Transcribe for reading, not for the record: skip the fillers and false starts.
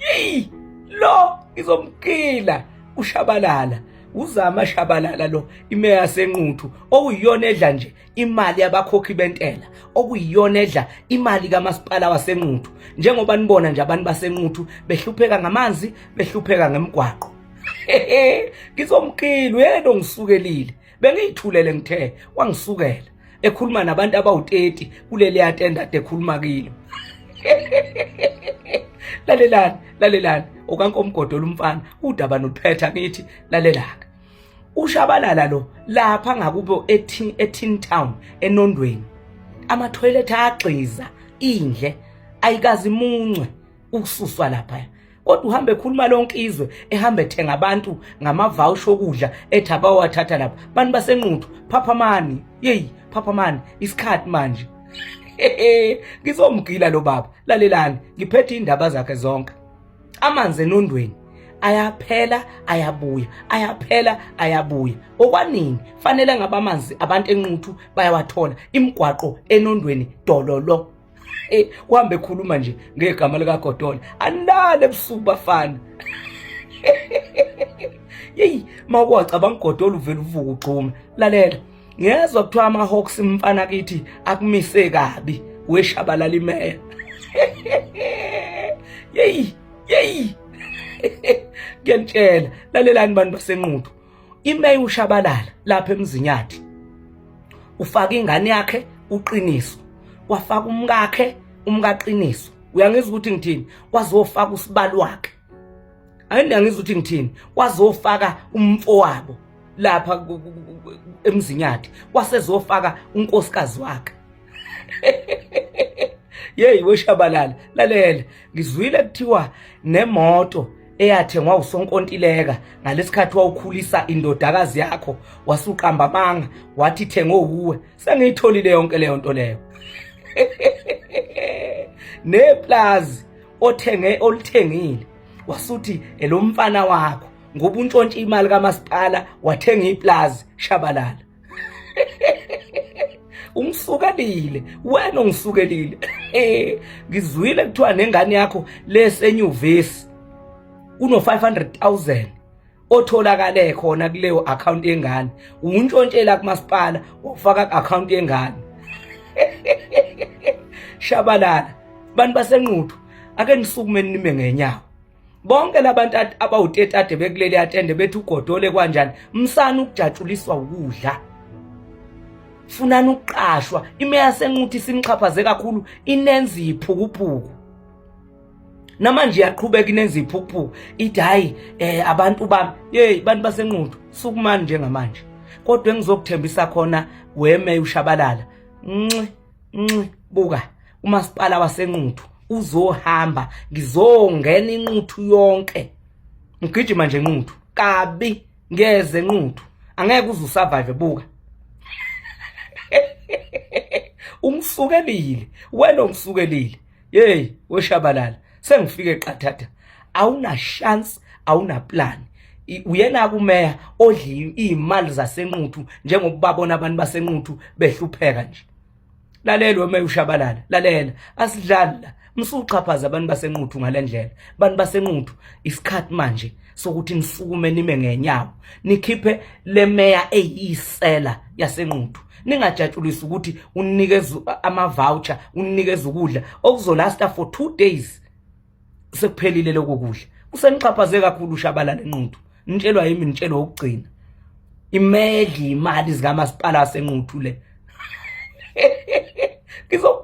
Yeyi lo ngizomkila uShabalala, uZama Shabalala lo, imeya yaseNquthu okuyiyona edla nje imali yabakhokhi bentela, okuyiyona edla imali kamasipala waseNquthu. Njengoba nibona nje abantu baseNquthu behlupheka ngamanzi, behlupheka ngemigwaqo. Ngizomkila uyena ongisukelile, bengiyithulele ngithe wangisukela ekhuluma nabantu abawu-30 kuleli yatenda ade ekhuluma kilo. Lalelani, lalelani, okankomgodo lumfana udaba noluphetha ngithi lalelaka. UShabalala lo lapha ngakubo eTin Town eNondweni, amathoyilethi ayagxiza indle ayikaze imuncwe ukususwa lapha, kodwa uhamba ekhuluma lonke izwe, ehamba ethenga abantu ngamavawusha okudla, ethi abawathatha lapha. Bantu baseNquthu, phaphamani, yeyi, phaphamani, isikhathi manje. Ngizomgila lo baba. Lalelani, ngiphethe indaba zakhe zonke. Amanzi eNondweni ayaphela ayabuya, ayaphela ayabuya. Okwanini fanele ngabe amanzi abantu eNquthu bayawathola? Imigwaqo eNondweni dololo. Uhambe ekhuluma nje ngegama likaGodola. Anilale ebusuku bafana. Yeyi, mawuwacabanga uGodola uvela uvuka ugxume. Lalela, ngezwa kuthiwa ama-Hawks mfana kithi akumise kabi weShabalala imeya. Yeyi, yeyi. Ngiyanitshela, lalelani bantu baseNquthu. Imeya uShabalala lapha eMzinyathi ufaka ingane yakhe uQiniso, wafaka umkakhe umkaQiniso. Uyangizwa ukuthi ngithini? Wazofaka usibali wakhe. Ayini, ukuthi ngithini? Wazofaka umfowabo lapha eMzinyathi, wasezofaka unkosikazi wakhe. Yeyi weShabalala, lalela, ngizwile kuthiwa nemoto eyathengwa usonkontileka ngalesikhathi wawukhulisa indodakazi yakho, wasuqamba amanga wathi thengwe uwe. Sengiyitholile yonke leyo nto leyo. Neplazi othenge olithengile wasuthi elomfana wakho ngoba untshontshe imali kamasipala wathenga iplazi. Shabalala, ungisukelile wena, ungisukelile. Ngizwile kuthiwa nengane yakho lesenyuvesi kuno 500,000 otholakale khona kuleyo account yengane, untshontshela kumasipala wafaka ku-account yengane. Shabalala, bantu baseNquthu, ake nisukume nime ngenyawo. Bonke labantu abawu-30 ade bekuleli atende bethi uGodole kwanjani, msana ukujatshuliswa ukudla, funani ukuqashwa. Imeya yaseNquthu isinixhaphaze kakhulu, inenza iphukuphuku. Namanje iyaqhubeka inenza iphukuphuku, ithi hayi abantu bami. Hey bantu baseNquthu, sukumani njengamanje. Kodwa engizokuthembisa khona weme uShabalala, nci nci, buka, umasipala waseNquthu uzohamba, ngizongena iNquthu yonke, ngigijima nje Nquthu kabi, ngeze Nquthu angeke uze usurvive. Buka, ungisukelile wena, ungisukelile. Hey weShabalala, sengifike qathatha, awuna chance, awuna plan. Uyena kumeya odla imali zaseNquthu njengoba babona abantu baseNquthu behlupheka nje. Lalela wema uShabalala, lalela, asidlali la. Msuxhaphaza abantu baseNquthu ngalendlela. Bantu baseNquthu, isikhathi manje sokuthi nisukume nime ngenyawo, nikhiphe le meya eyisela yaseNquthu. Ningajatshulisi ukuthi unikeza ama-voucher, unikeza ukudla okuzolasta for 2 days, sekuphelile lokho kudla. Usenixhaphaze kakhulu uShabalala eNquthu. Nitshelwa yimi, nitshelwa ukugcina imedli imali zikamasipala waseNquthu le. Ngizo